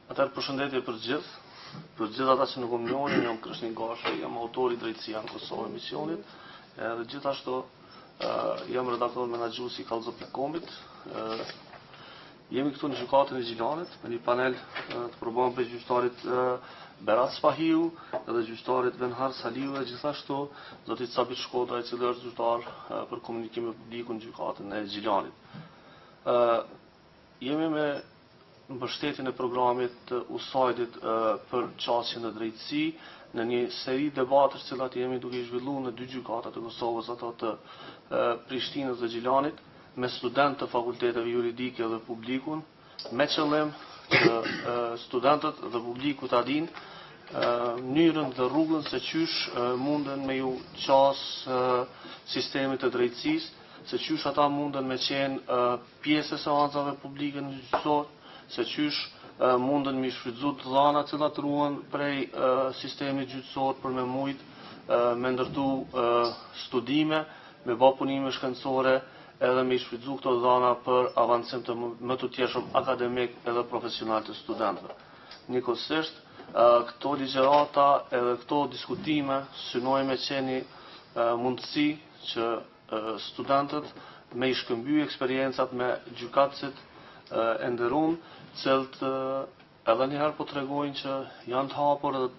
Atëherë përshëndetje për të gjithë. Për të gjithë ata që nuk më njohin, jam Kreshnik Gashi, jam autor i Drejtësia në Kosovë emisionit, edhe gjithashtu jam redaktor menaxhues i Kallxo.com-it. Jemi këtu në gjykatën e Gjilanit me një panel të përbërë prej gjyqtarit Berat Spahiu dhe gjyqtarit Venhar Saliu e gjithashtu zotit Sabit Shkodra, i cili është zyrtar për komunikim me publikun në gjykatën e Gjilanit. Jemi me mbështetjen e programit të USAID-it për qasje në drejtësi, në një seri debatesh të cilat jemi duke i zhvilluar në dy gjykatat e Kosovës, ato të Prishtinës dhe Gjilanit, me studentë të fakulteteve juridike dhe publikun, me qëllim që studentët dhe publiku ta dinë mënyrën dhe rrugën se qysh munden me ju qas sistemit të drejtësisë, se qysh ata munden me qenë pjesë e seancave publike në gjyqësor, se qysh munden me i shfrytëzu të dhanat të cilat ruhen prej sistemit gjyqësor për me mujt me ndërtu studime, me ba punime shkencore edhe me i shfrytëzu këto dhana për avancim të mëtutjeshëm akademik edhe profesional të studentëve. Njëkohësisht, këto ligjërata edhe këto diskutime synojnë me qenë një mundësi që studentët me i shkëmby eksperiencat me gjykatësit e nderum, të cilët edhe njëherë po tregojnë që janë të hapur dhe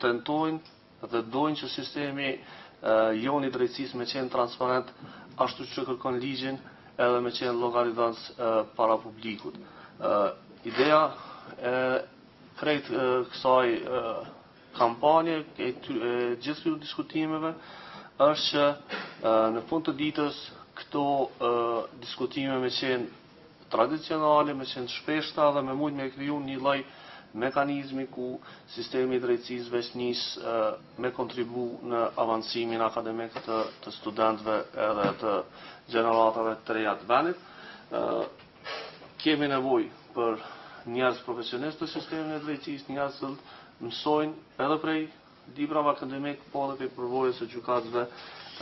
tentojnë dhe dojnë që sistemi jonë i drejtësisë me qenë transparent ashtu që kërkon ligjin edhe me qenë llogaridhënës para publikut. Ideja e krejt kësaj kampanje e gjithë këtyre diskutimeve është që në fund të ditës këto diskutime me qenë tradicionale, me qenë të shpeshta dhe me mujtë me kriju një lloj mekanizmi ku sistemi i drejtësisë veç nis me kontribu në avancimin akademik të, të studentëve edhe të gjeneratave të reja të vendit. Kemi nevojë për njerëz profesionistë në sistemin e drejtësisë, njerëz të mësojnë edhe prej librave akademik, po edhe prej përvojës së gjykatësve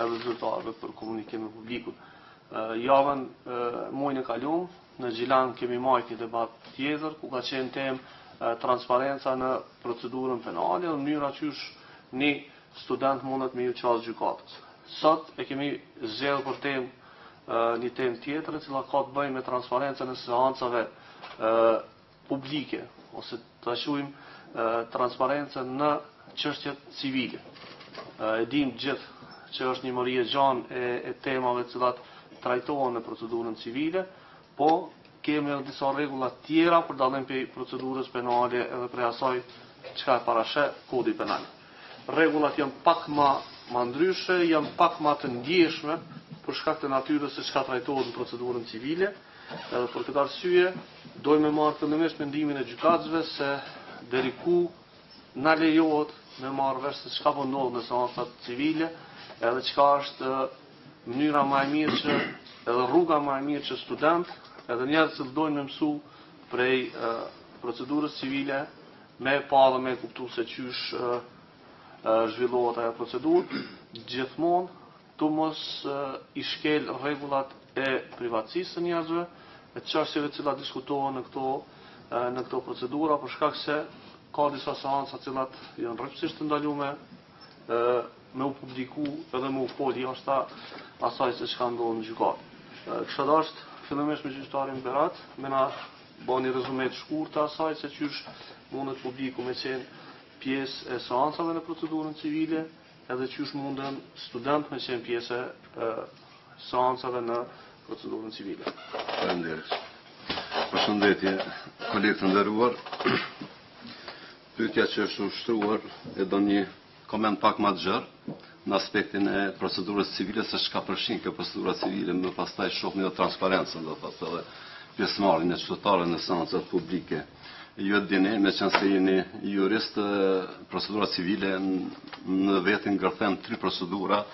edhe zyrtarëve për komunikim me publikun. Javën muajin e kaluar në Gjilan kemi majt një debat tjetër ku ka qenë temë transparenca në procedurën penale dhe mënyra qysh një student mundet me ju qasë gjykatës. Sot e kemi zgjedhur për temë një temë tjetër e cila ka të bëjë me transparencën e seancave publike ose ta quajmë transparencën në çështjet civile. E dimë gjithë që është një mori e gjanë e, e temave të cilat trajtohen në procedurën civile, po kemi edhe disa rregulla tjera për dallim prej procedurës penale edhe prej asaj çka e parasheh kodi penal. Rregullat janë pak ma ma ndryshe, janë pak ma të ndjeshme për shkak të natyrës se çka trajtohet në procedurën civile, edhe për këtë arsye dojmë me marrë fillimisht mendimin e gjykatësve se deri ku na lejohet me marrë vesh se çka po ndodh në seancat civile, edhe çka është mënyra ma e mirë që edhe rruga ma e mirë që student, edhe njerëz që dojnë me mësu prej procedurës civile me e pa dhe me e kuptu se qysh zhvillohet ajo procedurë, gjithmonë tu mos i shkel rregullat e privatësisë së njerëzve, e çështjeve të cilat diskutohen në këto në këto procedura, për shkak se ka disa seanca të cilat janë rreptësisht të ndalume me u publiku edhe me u fol jashtë asaj se çka ndodh në gjykatë. Kisha dashtë fillimisht me gjyqtarin Berat, me na Ba një rezume të shkurtë të asaj se qysh mundet publiku me qenë pjesë e seancave në procedurën civile, edhe qysh munden studentët me qenë pjesë e seancave në procedurën civile. Faleminderit. Përshëndetje, kolegë të nderuar. Pyetja që është ushtruar e do një koment pak ma të gjerë në aspektin e procedurës civile se çka përfshin kjo procedura civile, më pastaj shohim edhe transparencën, do thotë edhe pjesëmarrjen e qytetarëve në seancat publike. Ju e dini, meqenëse jeni jurist, procedura civile në vete ngërthen tri procedura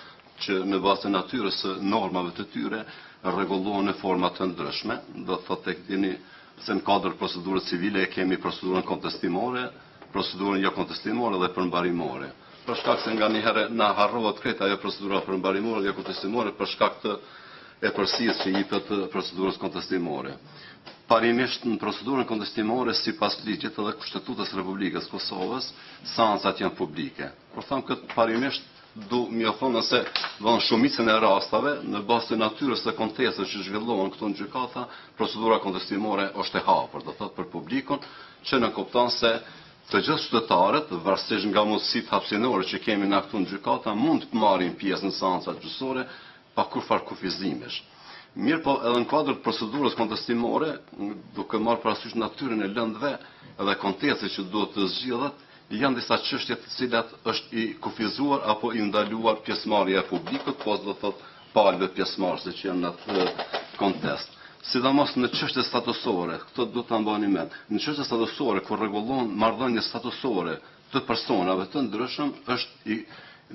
që në bazë të natyrës së normave të tyre rregullohen në forma të ndryshme. Do thotë e dini se në kuadër të procedurës civile kemi procedurën kontestimore, procedurën jokontestimore dhe përmbarimore. Për shkak se nganjëherë na harrohet krejt ajo procedura përmbarimore dhe jokontestimore për shkak të. epërsisë që jipet procedurës kontestimore. Parimisht në procedurën kontestimore sipas ligjit edhe Kushtetutës së Republikës së Kosovës, seancat janë publike. Kur them këtë parimisht, du me thonë se në shumicën e rasteve, në bazë të natyrës së kontesteve që zhvillohen këtu në gjykata, procedura kontestimore është e hapur, do thotë për publikun, që nënkupton se të gjithë qytetarët, varësisht nga mundësitë hapësinore që kemi na këtu në gjykata, mund të marrin pjesë në seancat gjyqësore pa kurrfarë kufizimesh. Mirëpo, edhe në kuadër të procedurës kontestimore, duke marrë parasysh natyrën e lëndëve edhe kontestit që duhet të zgjidhet, janë disa çështje të cilat është i kufizuar apo i ndaluar pjesëmarrja e publikut, pos do thotë palëve pjesëmarrëse që janë në atë kontest. Sidomos në çështje statusore, këto duhet ta mbani mend. Në çështje statusore kur rregullohen marrëdhënie statusore të personave të ndryshëm është i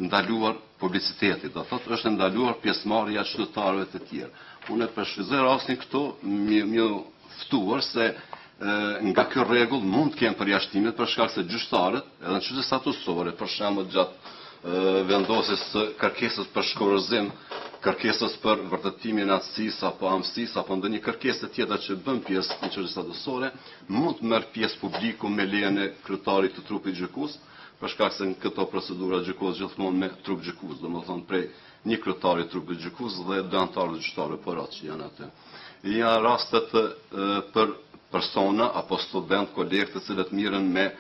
ndaluar publiciteti, do thotë është e ndaluar pjesëmarrja e qytetarëve të tjerë. Unë e shfrytëzoj rastin këtu me ju ftuar se nga kjo rregull mund të kenë përjashtime për shkak se gjyqtarët, edhe në çështje statusore, për shembull gjatë vendosjes së kërkesës për shkurorëzim, kërkesës për vërtetimin e atësisë apo amësisë apo ndonjë kërkesë tjetër që bën pjesë në çështje statusore, mund të merr pjesë publiku me lejen e kryetarit të trupit gjykues, për shkak se në këto procedura gjykohet gjithmonë me trup gjykues, domethënë prej një kryetari të trupit gjykues dhe dy anëtarëve gjyqtarëve porot që janë aty. Janë rastet për persona apo student, kolegë të cilët mirren me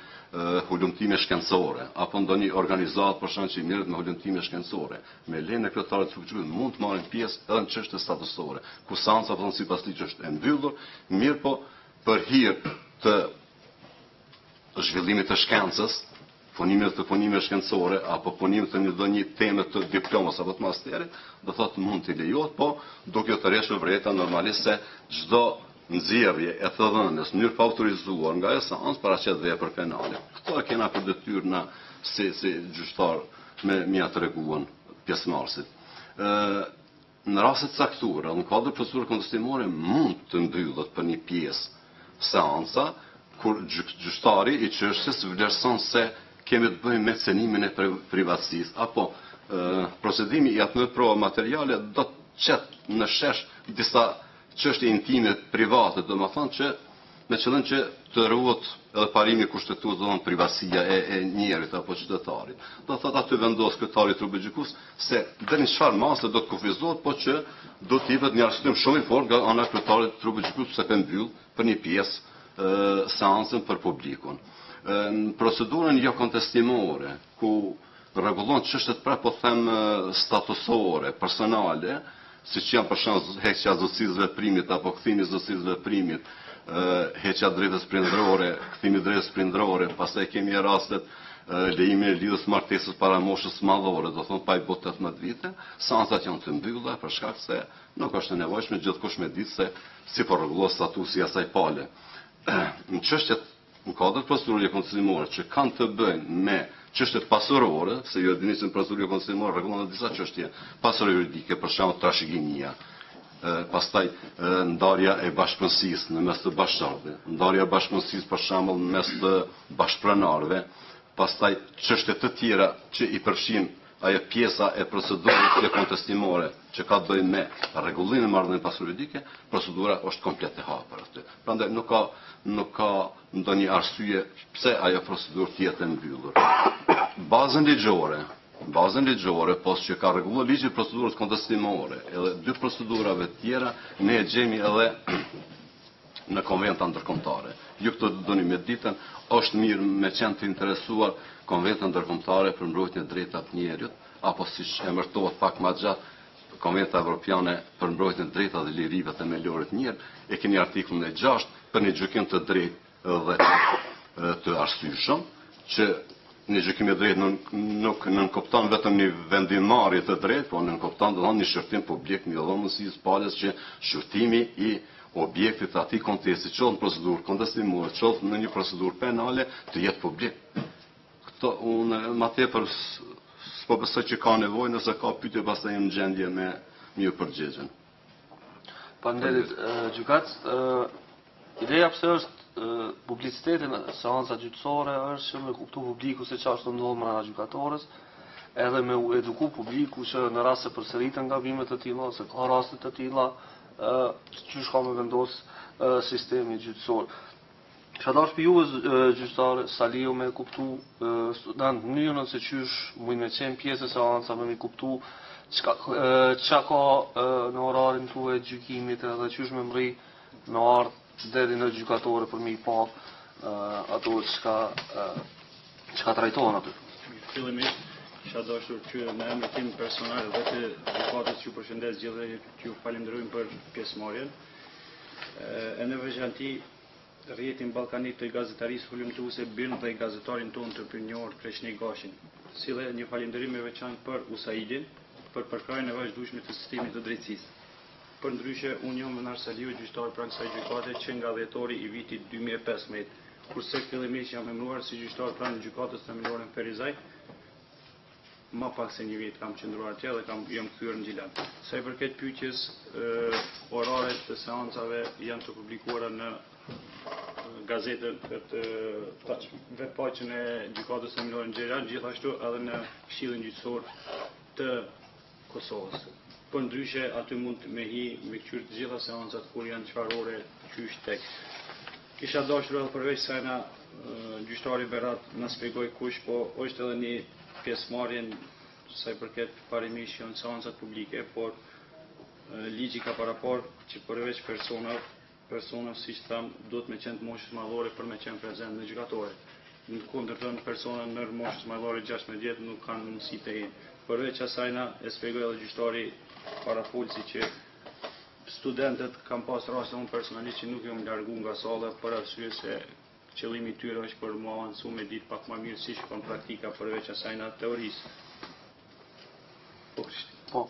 hulumtime shkencore apo ndonjë organizatë për shembull që mirret me hulumtime shkencore. Me lejen e kryetarit të trupit gjykues mund të marrin pjesë edhe në çështje statusore, ku seanca po sipas ligjit është e mbyllur, mirëpo për hir të zhvillimit të shkencës, punimeve të punimeve shkencore apo punimeve të një ndonjë teme të diplomës apo të masterit, do thotë mund të lejohet, po duke tërhequr vërejtja normalisht se çdo nxjerrje e të dhënës në mënyrë pa autorizuar nga ajo seancë paraqet vepër penale. Këto e kena për detyrë na si si gjyqtar me me ia treguan pjesëmarrësit. Ë Në raste të caktuara, në kuadër të procedurës kontestimore mund të mbyllet për një pjesë seanca kur gjyqtari i çështjes vlerëson se kemi të bëjmë me cenimin e privatësisë apo procedimi i atyre prova materiale do të qet në shesh disa çështje intime private, domethënë që me qëllim që të ruhet edhe parimi kushtetues, do thonë privatësia e, e njerit apo qytetarit. Do thotë aty vendos kryetari i trupit gjykues se deri në çfarë mase do të kufizohet, po që do të jepet një arsyetim shumë i fortë nga ana e kryetarit të trupit gjykues pse po mbyll për një pjesë seancën për publikun. Në procedurën jo kontestimore, ku rregullon çështjet pra po them statusore, personale, siç janë për shembull heqja e zotësisë veprimit apo kthimi i zotësisë veprimit, heqja e drejtës prindërore, kthimi i drejtës prindërore, pastaj kemi rastet lejimin e lidhjes martesës para moshës madhore, do thonë pa i bërë 18 vite, seancat janë të mbyllura për shkak se nuk është e nevojshme gjithkush me ditë se si po rregullohet statusi i asaj pale. Në çështjet Në kuadër të procedurës jokontestimore që kanë të bëjnë me çështjet pasurore, se ju e dini se në procedurë jokontestimore rregullohen edhe disa çështje pasurore juridike, për shembull trashëgimia, pastaj ndarja e bashkëpronësisë në mes të bashkëshortëve, ndarja e bashkëpronësisë për shembull në mes të bashkëpronarëve, pastaj çështje të tjera që i përfshin ajo pjesa e procedurës jokontestimore që ka të bëjë me rregullimin e marrëdhënieve pasurore juridike, procedura është komplet e hapur aty. Prandaj nuk ka nuk ka ndonjë arsye pse ajo procedurë të jetë e mbyllur. Bazën ligjore, bazën ligjore, pos që ka rregulluar ligji i procedurës kontestimore, edhe dy procedurave të tjera, ne e gjejmë edhe në konventa ndërkombëtare. Ju këto doni me ditën, është mirë me qenë të interesuar konventa ndërkombëtare për mbrojtjen e drejtave të njeriut, apo siç emërtohet pak ma gjatë, Konventa Evropiane për mbrojtjen e drejtave dhe lirive themelore të njeriut, e keni artikullin e 6 për një gjykim të drejtë dhe të arsyeshëm, që një gjykim i drejtë nuk nënkupton vetëm një vendimmarrje të drejtë, po nënkupton do një shqyrtim publik, një dhënie mundësisë palës që shqyrtimi i objektit të atij kontesti, qoftë në procedurë kontestimore, qoftë në një procedurë penale, të jetë publik. Këto unë ma tepër s'po besoj që ka nevojë, nëse ka pyetje pastaj jam në gjendje me ju përgjigjen. Faleminderit gjykatës. Ideja pse është publiciteti në seanca gjyqësore është që me kuptu publiku se çfarë është ndodhur mbrenda gjykatores. edhe me u eduku publiku që në rast se përsëriten gabime të tilla ose ka raste të tilla, qysh ka me vendos sistemi gjyqësor. Kisha dashtë prej juve gjyqtar Saliu me kuptu student mënyrën se qysh mujnë me qenë pjesë e seancave, me kuptu çka çka ka në orarin tuaj të gjykimit edhe qysh me mrri me ardhë deri në gjykatore për me i pa ato çka çka trajtohen aty. Fillimisht kisha dashur që në emrin tim personal dhe të gjykatës ju përshëndes gjithë dhe ju falenderojmë për pjesëmarrjen. E në veçanti Rrjetin Ballkanik të Gazetarisë Hulumtuese BIRN dhe gazetarin tonë të mirënjohur Kreshnik Gashin, si dhe një falënderim i veçantë për USAID-in për përkrahjen e vazhdueshme të sistemit të drejtësisë. Përndryshe, unë jam Venar Saliu, gjyqtar pranë kësaj gjykate që nga dhjetori i vitit 2015, kurse fillimisht jam emëruar si gjyqtar pranë Gjykatës Themelore në Ferizaj, Ma pak se një vit kam qëndruar atje dhe kam jam kthyer në Gjilan. Sa i përket pyetjes, oraret e seancave janë të publikuara në gazetën këtë webfaqen e Gjykatës Themelore në Gjilan, gjithashtu edhe në Këshillin Gjyqësor të Kosovës. Përndryshe, aty mund me hi me këqyrë të gjitha seancat kur janë çfarë ore, qysh tek. Kisha dashur edhe përveç se na gjyqtari Berat na shpjegoi kush, po është edhe një pjesëmarrje sa i përket parimisht janë seancat publike, por ligji ka paraparë që përveç personave Persona, siç thamë, duhet me qenë të moshës madhore për me qenë prezent në gjykatore. Në kundërtën, persona nën moshës madhore 16 vjet nuk kanë mundësi të hyjnë. Përveç asajna, e shpjegoi edhe gjyqtari parafolësi që studentët kam pas raste unë personalisht që nuk jam largu nga salla për arsye se qëllimi i tyre është për mu avancu me ditë pak ma mirë si shkon praktika përveç asajna teorisë. Po, po,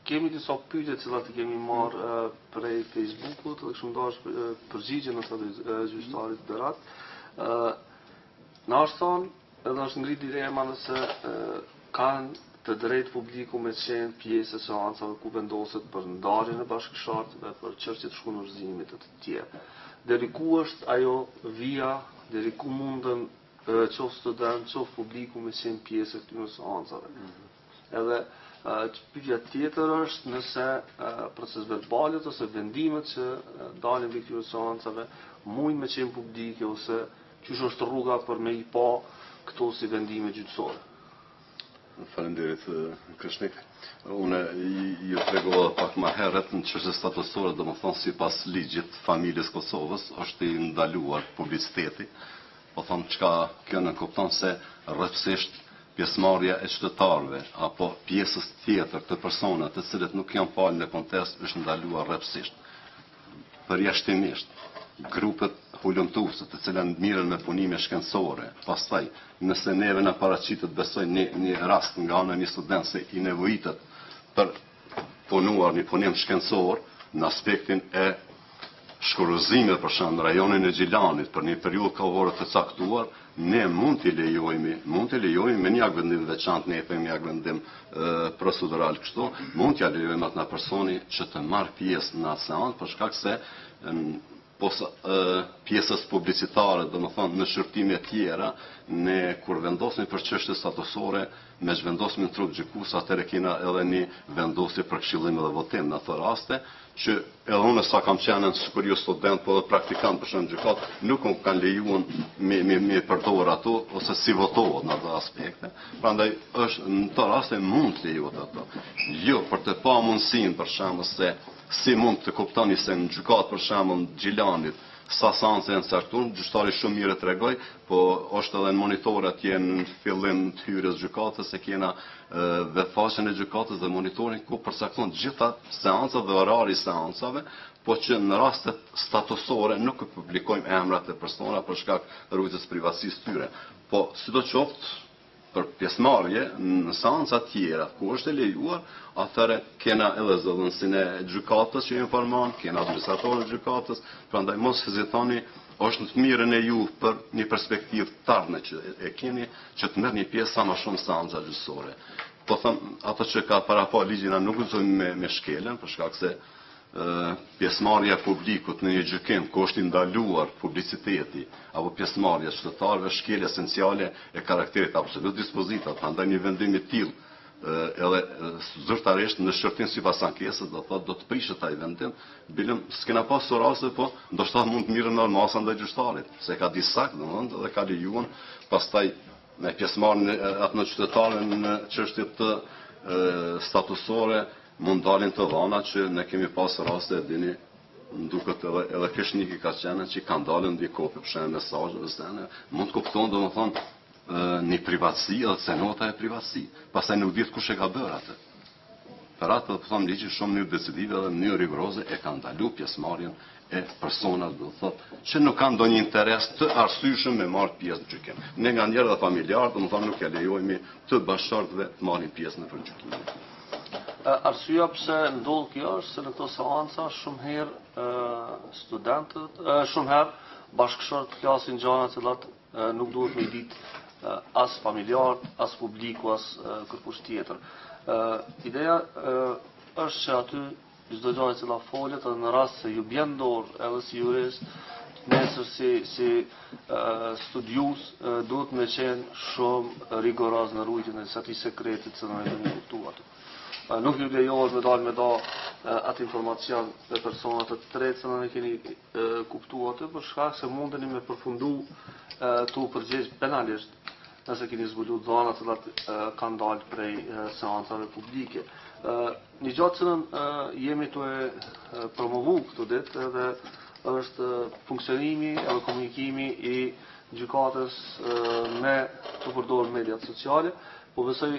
Kemi disa pyetje të cilat i kemi marrë prej Facebookut dhe kishim dashur përgjigjen ose të gjyqtarit Berat. Na është thonë edhe është ngrit dilema nëse kanë të drejtë publiku me qenë pjesë e seancave ku vendoset për ndarjen e bashkëshortëve, për çështje të shkurorëzimit e të tjerë. Deri ku është ajo vija, deri ku mundën qoftë student, qoftë publiku me qenë pjesë e këtyre seancave. Mm -hmm. Edhe pyetja tjetër është nëse procesverbalet ose vendimet që dalin prej këtyre seancave mujnë me qenë publike ose qysh është rruga për me i pa këto si vendime gjyqësore. Faleminderit Kreshnik. Unë ju tregova edhe pak më herët në çështje statusore, domethënë sipas ligjit të familjes Kosovës është i ndaluar publiciteti. Po them çka kjo nënkupton se rreptësisht Pjesëmarrja e qytetarëve apo pjesës tjetër të personave të cilët nuk janë palë në kontest është ndaluar rreptësisht. Përjashtimisht, grupet hulumtuese të cilat mirren me punime shkencore, pastaj nëse neve na paraqitet besoj një një rast nga ana e një student se i nevojitet për punuar një punim shkencor në aspektin e shkurorëzimeve për shembull në rajonin e Gjilanit për një periudhë kohore të caktuar, ne mund t'i lejojmë, mund t'i lejojmë me një aktvendim të veçantë, ne i themi aktvendim procedural kështu, mund t'ia lejojmë atij personi që të marrë pjesë në atë seancë për shkak se pos pjesës publicitare, domethënë në shqyrtime tjera, ne kur vendosim për çështje statusore, meqë vendosim në trup gjykues, atëherë kena edhe një vendosje për këshillim dhe votim në ato raste, që edhe unë sa kam qenë sikur ju student, po edhe praktikant për shembull në gjykatë, nuk më kanë lejuar me me me përdor ato ose si votohet në ato aspekte. Prandaj është në këto raste mund të lejohet ato. Jo për të pa mundësinë për shembull se si mund të kuptoni se në gjykatë për shembull në Gjilanit sa seanca janë caktuar, gjyqtari shumë mirë e tregoi, Po është edhe në monitor atje në fillim të hyrjes gjykatës e kena webfaqen e gjykatës dhe monitorin ku përcaktohen të gjitha seancat dhe orari i seancave, po që në rastet statusore nuk e publikojmë emrat e persona për shkak ruajtjes privatësisë tyre. Po sidoqoftë për pjesëmarrje në seanca tjera ku është e lejuar, atëherë kena edhe zëdhënësin e gjykatës që informon, kena administratorin e gjykatës, prandaj mos hezitoni, është në të mirën e ju për një perspektivë të ardhme që e keni që të merrni pjesë sa më shumë seanca gjyqësore. Po them, ato që ka parapa ligji na nuk guxojmë me, me shkelën, për shkak se. Pjesëmarrja e publikut në një gjykim ku është i ndaluar publiciteti apo pjesëmarrja e qytetarëve është shkelje esenciale e karakterit absolut dispozitat, prandaj një vendim i tillë edhe zyrtarisht në shqyrtim sipas ankesës do thotë do të prishet ai vendim, bilem s'kena pasur raste, po ndoshta mund të merren edhe masa ndaj gjyqtarit, se ka ditë saktë, domethënë dhe ka lejuar pastaj me pjesëmarrjen atë në qytetarëve në çështje të statusore mund dalin të dhana që ne kemi pas raste e dini më duket edhe edhe Krishniki ka qenë që kanë dalë në kopje për shembull mesazhe dhe sene, mund të kupton domethënë një privatësi edhe cenohet ajo privatësi. Pastaj nuk dihet kush e ka bërë atë. Për atë po them ligji shumë mënyrë decidive dhe mënyrë rigoroze e ka ndalu pjesëmarrjen e personave, do të thotë, që nuk kanë ndonjë interes të arsyeshëm me marrë pjesë në gjykim. Ne nganjëherë dhe familjarët, domethënë nuk ja lejojmë të bashkëshortëve të marrin pjesë në gjykim. Arsyeja pse ndodh kjo është se në këto seanca shumë herë studentët, shumë herë bashkëshortët flasin gjëra të cilat nuk duhet me ditë as familjarët, as publiku, as kërkush tjetër. Ideja është që aty çdo gjë e cila folet edhe në rast se ju bjen n'dorë edhe si jurist, nesër si si studius duhet me qenë shumë rigoroz në ruajtjen e atij sekretit që ne kemi kuptuar aty. Nuk ju lejohet me dalë me da atë informacion me persona të tretë që ne keni kuptuar aty për shkak se mundeni me përfundu tu u përgjigj penalisht nëse keni zbulu dhana të cilat kanë dalë prej seancave publike. Një gjë të cilën jemi tu e promovu këto ditë edhe është funksionimi edhe komunikimi i gjykatës me të përdorur mediat sociale, po besoj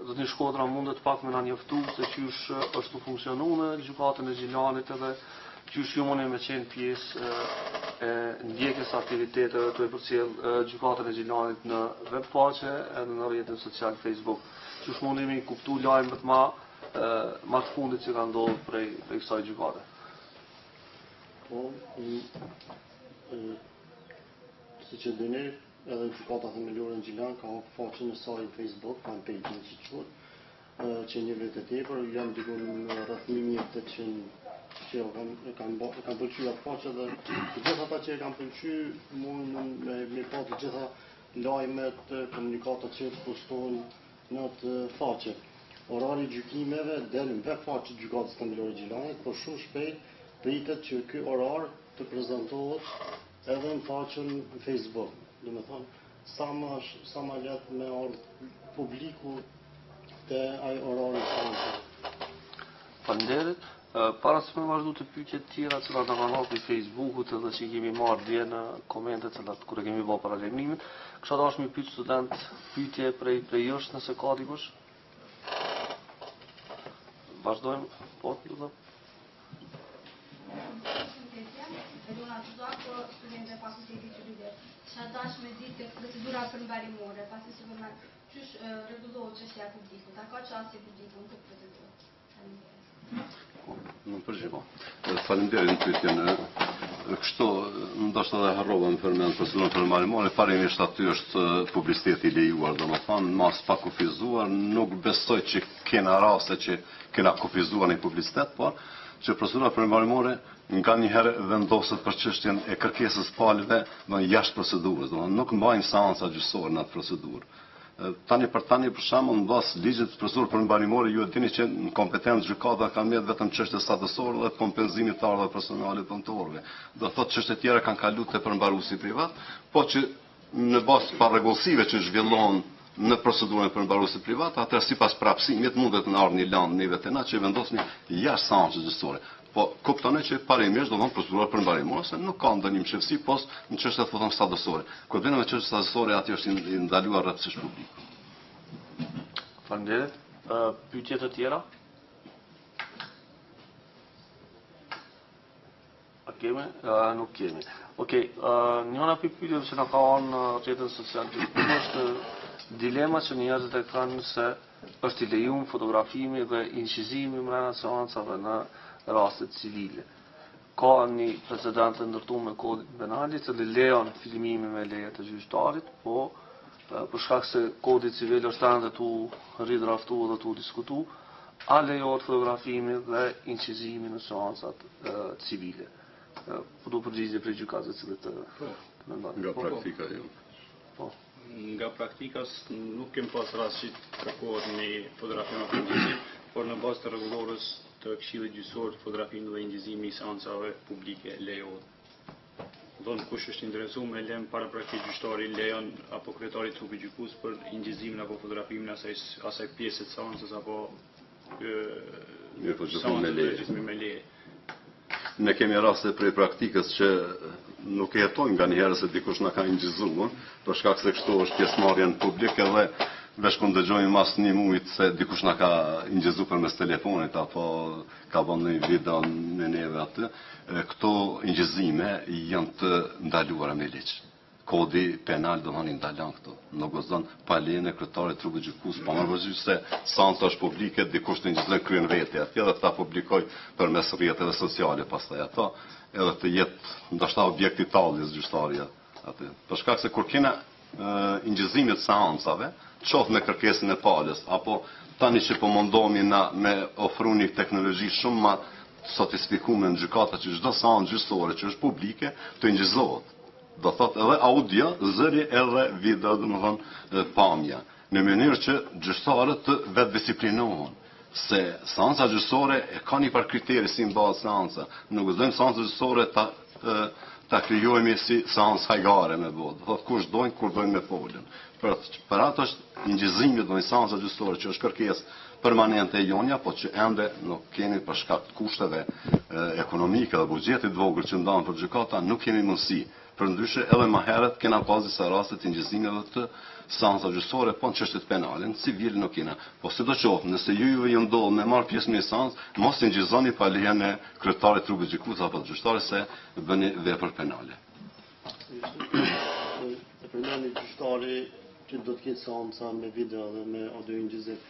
zotni Shkodra mundet pak me na njoftu se qysh është tu funksionu në gjykatën e Gjilanit edhe qysh ju mundeni me qenë pjesë e ndjekjes së aktiviteteve tu e përcjell gjykatën e Gjilanit në web faqe edhe në rrjetin social Facebook. Qysh mundemi me kuptu lajmet ma, ma të fundit që ka ndodhur prej, prej kësaj gjykate? Po, siç e dini, edhe gjykata themelore në Gjilan ka hapë faqen e saj në Facebook, fanpage-in që quhet, që një vit e tepër, janë diku në rreth 1800 që e kanë e kanë e kanë pëlqyer atë faqe dhe të gjithë ata që e kanë pëlqyer mundën me me pa të gjitha lajmet, komunikatat që postohen në atë faqe. Orari i gjykimeve del në web faqe të Gjykatës Themelore Gjilanit, por shumë shpejt pritet që ky orar të prezantohet edhe në faqen në Facebook. Domethonë, sa më sa më lehtë me ardhë publiku te ai orar i seancës. Faleminderit. Para se me vazhdu te pyetjet tjera të cilat na kanë ardhur prej Facebookut edhe që i kemi marrë dje në komente të cilat kur e kemi bërë paralajmërimin, kisha dashur me pyet student pyetje prej prej jush nëse ka dikush. Vazhdojmë, po, do të Elona Tuzako, studente e Fakultetit Juridik. Kisha dashur me ditë tek procedura përmbarimore, pasi si përmend, qysh rregullohet çështja e publikut, a ka qasje publiku në këtë procedurë? Më përgjigj, po. Faleminderit në pyetjen. Kështu, ndoshta edhe harrova me përmend procedurën përmbarimore, parimisht aty është publiciteti i lejuar, domethënë masë pakufizuar, nuk besoj që kena raste që kena kufizuar një publicitet, por që procedura përmbarimore nganjëherë vendoset për çështjen e kërkesës palëve, do jashtë procedurës, domethënë nuk mbajmë seanca gjyqësore në atë procedurë. Tani për tani, për shembull, në bazë ligjit të procedurës përmbarimore, ju e dini që në kompetencë gjykata kanë mbet vetëm çështje statusore dhe të kompenzimit të ardhurave personale të punëtorëve. Do thotë çështje tjera kanë kaluar te përmbaruesi privat, po që në bazë të parregullsive që zhvillohen në procedurën e përmbaruesit privat, atëherë sipas prapësimit mundet të ardhë një landë neve te na që vendosmi jashtë seancës gjyqësore. Po kuptoni që parimisht do të thonë procedura përmbarimore se nuk ka ndonjë mshefësi pos në çështjet po them statusore. Kur vjen me çështje statusore aty është i ndaluar rreptësisht publiku. Faleminderit. Pyetje të tjera? A kemi? Nuk kemi. Okej, njëra prej pyetjeve që na ka ardhur në rrjetin social është dilema që njerëzit e kanë se është i lejuar fotografimi dhe incizimi mbrenda seancave në rastet civile. Ka një precedent të ndërtuar me kodin penal, i cili lejon filmimin me leje të gjyqtarit, po për shkak se kodi civil është ende tu ridraftu dhe tu diskutu, A lejohet fotografimi dhe incizimi në seancat civile? Po du përgjigje prej gjykatës cilit të po. mendon. Nga po, po. praktika jo. Po. Nga praktika nuk kem pas rast që të kërkohet një fotografim apo incizim, por në bazë të rregullores të Këshillit Gjyqësor fotografimi dhe incizimi i seancave publike lejohet. Domethënë kush është interesuar me lënë paraprakisht gjyqtari lejon apo kryetari i trupit gjykues për incizimin apo fotografimin asaj asaj pjese të seancës apo Mirë, po gjithmonë me leje. Gjithmonë me leje. Ne kemi raste prej praktikës që nuk e hetojmë nganjëherë se dikush na ka incizuar, për shkak se kështu është pjesëmarrja në publik edhe veç kur ndëgjojmë mas një mujit se dikush na ka incizuar përmes telefonit apo ka bën një video me neve aty, këto incizime janë të ndaluara me ligj. Kodi penal domethënë i ndalon këto. Nuk guxon pa lejen e kryetarit të trupit gjykues, pa marrë parasysh se seanca është publike, dikush të incizon kryen veti atje dhe ta publikoj përmes rrjeteve sociale pastaj ato, edhe të jetë ndoshta objekt i talljes gjyqtari aty. Për shkak se kur kena incizime të seancave, qoftë me kërkesën e palës, apo tani që po mundohemi na me ofru një teknologji shumë ma të sofistikume në gjykata që çdo seancë gjyqësore që është publike të incizohet. Do thotë edhe audio, zëri edhe video, domethënë pamja, në mënyrë që gjyqtarët të vetëdisiplinohen se seanca gjyqësore e ka një par kriteri si mbahet seanca. Nuk guxojmë seancën gjyqësore ta ta krijojmë si seancë hajgare me bo. Do thotë kush dojnë, kur dojnë me folën. Për, për atë është incizimi do një seanca gjyqësore që është kërkesë permanente e jonja, po që ende nuk kemi për shkak të kushteve ekonomike dhe buxhetit të vogël që ndahen për gjykata, nuk kemi mundësi. Përndryshe edhe më herët kena pas disa raste të incizimeve të seanca gjyqësore, po në çështjet penale, në civil nuk kena. Po sidoqoftë, nëse ju juve ju ndodh me marr pjesë në një seancë, mos incizoni pa lejen e kryetarit të trupit gjykues apo të gjyqtarit se bëni vepër penale. E përmendi gjyqtari që do të ketë seanca me video dhe me audio incizim.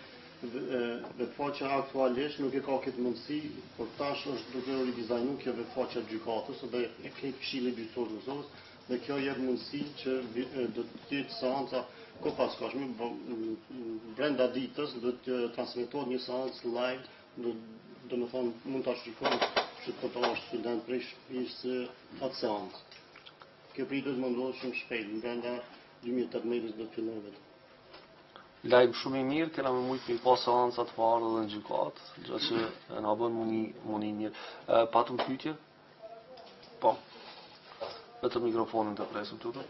Webfaqja aktualisht nuk e ka këtë mundësi, por tash është duke u ridizajnu kjo webfaqja e gjykatës dhe e krejt Këshillit Gjyqësor të Kosovës dhe kjo jep mundësi që do të ketë seanca kohëpaskohshme, po, brenda ditës do të transmetohet një seancë live, do do të thonë mund ta shikojnë qytetarë student prej shtëpisë atë seancë. Kjo pritet të ndodhë shumë shpejt, brenda 2018 do të fillojë vetëm. Lajm shumë i mirë, kena me mujtë me i pa seancat të parë edhe në gjykatë, gjë që na bën mu ni, mu ni mirë. E, patëm pyetje? Po. Vetëm mikrofonin të presim të lutem.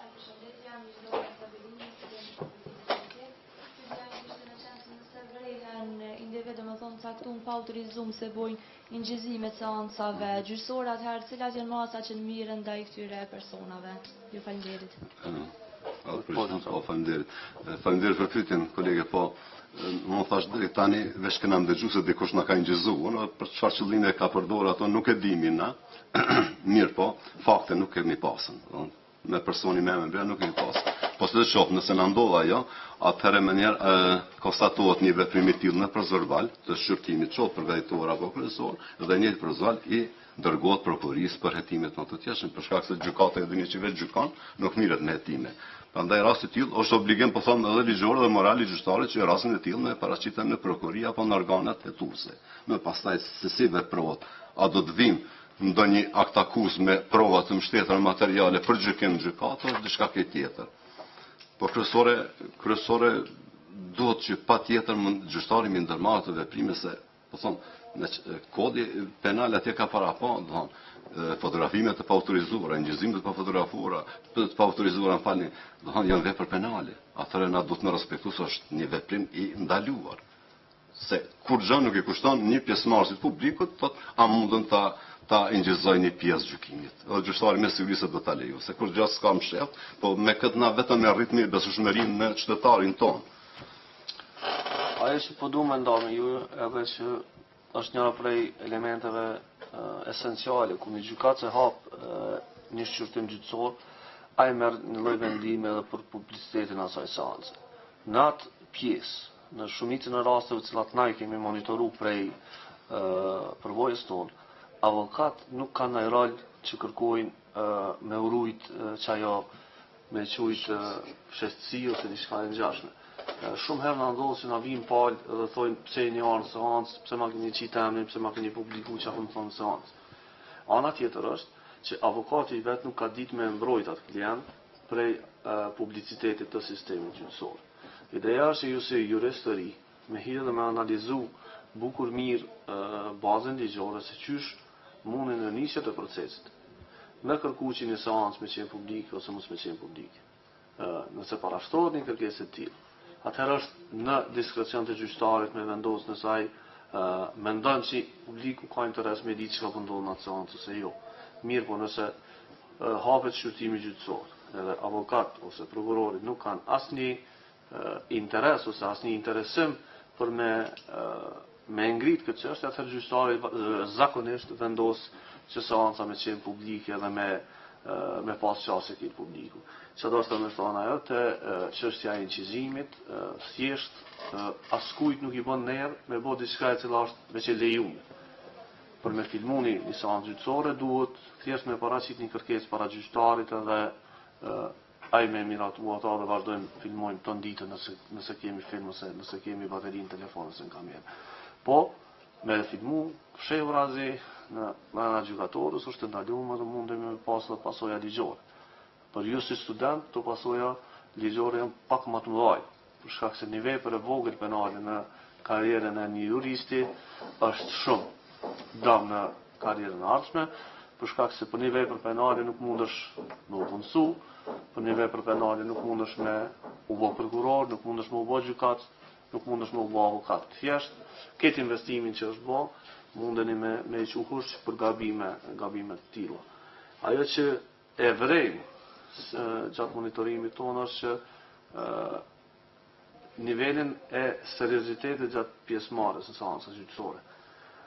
Përshëndetje, jam Isidora Stabilini, student i fakultetit të Pyetja ime ishte në qenë se nëse vrehen individ, domethënë caktuar pa autorizum se bojnë incizime të seancave gjyqësore, atëherë cilat janë masat që merren ndaj këtyre personave? Ju faleminderit. Po, po, po, faleminderit. Faleminderit për pyetjen, kolege, po më thash deri tani veç kena ndëgju se dikush na ka incizuar, unë për çfarë qëllime ka përdorur ato nuk e dimi na. Mirë po, fakte nuk kemi pasën, do me personi me emër nuk kemi pas. Po sidoqoftë, nëse na ndodh ajo, atëherë menjëherë konstatohet një veprim i tillë në procesverbal të shqyrtimit qoftë përgatitor apo kryesor dhe një procesverbal i dërgohet prokurorisë për hetimet më të mëtejshme, për shkak se gjykata e dini që veç gjykon, nuk mirret me hetime. Prandaj rasti i tillë është obligim, po them, edhe ligjor dhe moral i gjyqtarit që rastin e tillë me paraqitën në prokurori apo në organet hetuese. Më pastaj se si veprohet, a do të vim ndonjë aktakuzë me prova të mbështetura materiale për gjykim në gjykatë, është diçka krejt tjetër. Po kryesore, kryesore duhet që patjetër gjyqtari me ndërmarrë të veprime se Po thon, me kodi penal atje ka parapa, do thon, fotografime të paautorizuara, incizime të pafotografuara, të paautorizuara, më falni, do thon janë vepër penale. Atëherë na duhet me respektu se është një veprim i ndaluar. Se kurrgjë nuk i kushton një pjesëmarrësi të publikut, thot, a mundën ta ta incizoj një pjesë gjykimit. Edhe gjyqtari me siguri se do ta lejojë, se kurrgjë s'ka mshef, po me këtë na vetëm e rritmi besueshmërinë në qytetarin tonë. Ajo që po du me nda me ju edhe që është njëra prej elementeve esenciale, ku një gjykatës e hap një shqyrtim gjyqësor, ai merr një lloj vendimi edhe për publicitetin e asaj seance. Në atë pjesë, në shumicën e rasteve të cilat na i kemi monitoru prej përvojës tonë, avokat nuk kanë ndonjë rol që kërkojnë me u rujt që ajo me qujt fshehtësi ose diçka e ngjashme. Shumë herë na ndodh që na vijnë palë dhe thonë pse jeni ardhur në seancë, pse ma keni qitë emrin, pse ma keni publiku çka kom thonë në seancë. Ana tjetër është që avokati vetë nuk ka ditë me mbrojt atë klient prej publicitetit të sistemit gjyqësor. Ideja është që ju si jurist të ri, me hi dhe me analizu bukur mirë bazën ligjore se qysh mundi në nisje të procesit me kërku që një seancë me qenë publike ose mos me qenë publike. Nëse parashtrohet një kërkesë e tillë, atëherë është në diskrecion të gjyqtarit me vendos nëse ai mendon që publiku ka interes me ditë çka po ndodh në atë seancë ose jo. Mirëpo nëse hapet shqyrtimi gjyqësor, edhe avokat ose prokurori nuk kanë asnjë interes ose asnjë interesim për me me ngrit këtë çështje, atëherë gjyqtari zakonisht vendos që seanca me qenë publike dhe me me pas qasje këtë publiku. Që do është me thonë ajo të çështja e incizimit, thjesht askujt nuk i bën nder me bo diçka e cila është veç e lejume. Për me filmu një, një seancë gjyqësore duhet thjesht me paraqit një kërkesë para gjyqtarit edhe ai me miratu ato dhe vazhdojmë filmojmë të ditën nëse, nëse kemi film ose nëse kemi bateri në telefon ose në kamerë. Po, me filmu fshehurazi në brenda gjykatorës është e ndaluar dhe mundemi me pas edhe pasoja ligjore. Për ju si student, këto pasoja ligjore janë pak më të mëdha, për shkak se një vepër e vogël penale në karrierën e një juristi është shumë dëm në karrierën e ardhshme, për shkak se për një vepër penale nuk mundesh me u punësu, për një vepër penale nuk mundesh me u bë prokuror, nuk mundesh me u bë gjykatës, nuk mundesh me u bë avokat. Thjesht, këtë investimin që është bë, mundeni me me i çu huq për gabime, gabime të tilla. Ajo që e vrejmë gjatë monitorimit tonë është që nivelin e seriozitetit gjatë pjesëmarrjes në seanca gjyqësore.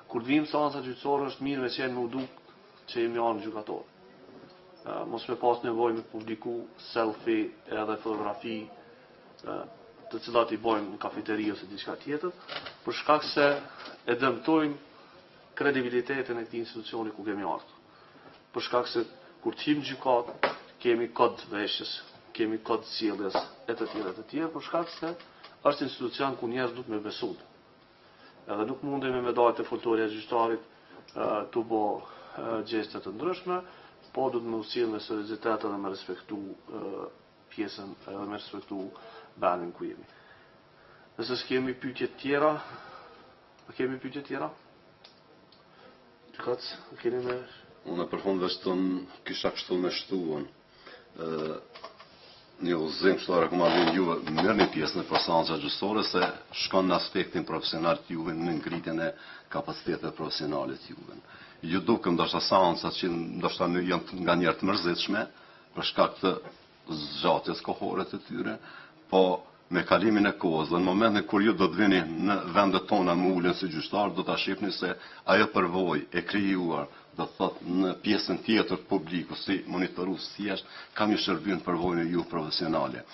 Kur të vijmë në seanca gjyqësore është mirë me qenë me u duk që jemi ardhë në gjykatore. Mos me pas nevojë me publiku selfie edhe fotografi të cilat i bojmë në kafeteri ose diçka tjetër, për shkak se e dëmtojmë kredibilitetin e këtij institucioni ku kemi ardhur. Për shkak se kur të him në gjykatë kemi kod veshjes, kemi kod sjelljes e të tjera e të tjera, për shkak se është institucion ku njerëz duhet me besu. Edhe nuk mundemi me dalë te foltorja e gjyqtarit të bo gjeste të ndryshme, po duhet me u sjell me seriozitet edhe me respektu pjesën edhe me respektu vendin ku jemi. Nëse s'kemi pyetje të tjera, a kemi pyetje të tjera? Gjykatës, a keni me... Unë për fund vetëm kisha kështu me shtuën. Një udhëzim kështu rekomandim juve merrni pjesë në seanca gjyqësore se shkon në aspektin profesional të juve në ngritjen e kapaciteteve profesionale të juve. Ju duken ndoshta seancat që ndoshta janë nganjëherë të mërzitshme për shkak të zgjatjes kohore të tyre, po me kalimin e kohës dhe në momentin kur ju do të vini në vendet tona me u ul si gjyqtar, do ta shihni se ajo përvojë e krijuar, do të thotë në pjesën tjetër të publikut si monitorues thjesht, ka me shërby në përvojën e ju profesionale.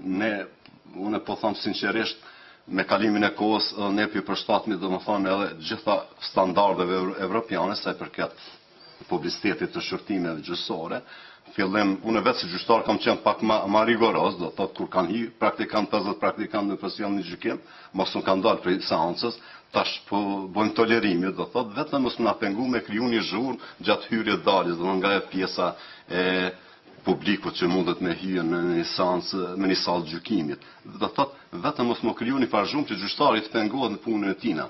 Ne, unë po them sinqerisht, me kalimin e kohës edhe ne po i përshtatemi domethënë edhe gjitha standardeve evropiane sa i përket publicitetit të shqyrtimeve gjyqësore. Fillim, unë vetë si gjyqtar kam qenë pak ma, ma rigoroz, do thotë kur kanë hi praktikant 50 praktikant me përcjell një gjykim, mos më kanë dalë prej seancës, tash po bëjmë tolerime, do thotë vetëm mos na pengu me kriju një zhurmë gjatë hyrje daljes, do nga ajo pjesa e publikut që mundet me hyjë në një seancë, në një sallë gjykimit. Do thotë vetëm mos më kriju një farë zhurmë që gjyqtari të pengohet në punën e tina.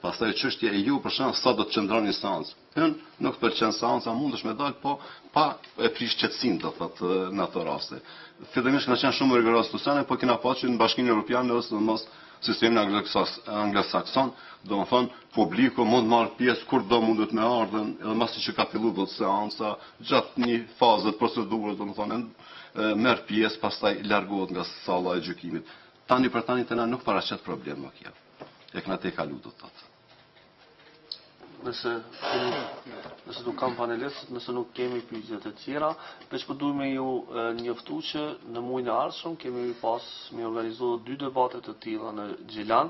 Pastaj çështja e ju për shembull sa do të qëndroni në seancë. Hyn, nuk të pëlqen seanca, mundesh me dal, po pa e prish qetësinë, do thotë në ato raste. Fillimisht ka qenë shumë rigoroz të sene, po kena pa që në Bashkimin Evropian edhe sidomos sistemin anglosakson, domethënë publiku mund të marrë pjesë kur do mundet me ardhën, edhe masi që ka filluar do seanca, gjatë një faze të procedurës, domethënë merr pjesë, pastaj largohet nga salla e gjykimit. Tani për tani te na nuk paraqet problem më kjo. E kena tejkalu, do të thotë. Nëse, nëse nuk kam panelistët, nëse nuk kemi pyetje të tjera, veç po du me ju njoftu që në muajin e ardhshëm kemi pas me organizu dy debate të tilla në Gjilan.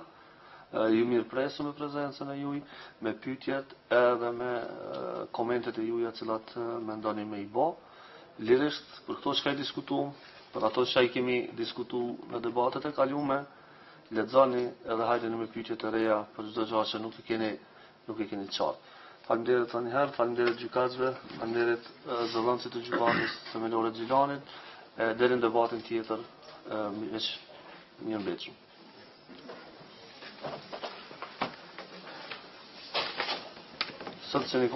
Ju mirëpresim me prezencën e juj, me pyetjet edhe me komentet e juja cilat mendoni me i bo. Lirisht, për këto çka i diskutuam, Për ato që i kemi diskutu në debatet e kalume, lexoni edhe hajdeni me pyetje të reja për çdo gjë që nuk e keni nuk e keni qartë. Faleminderit edhe një herë, faleminderit gjykatësve, faleminderit zëdhënësit të gjykatës themelore të Gjilanit, e deri në debatin tjetër, veç mirë Sot se një.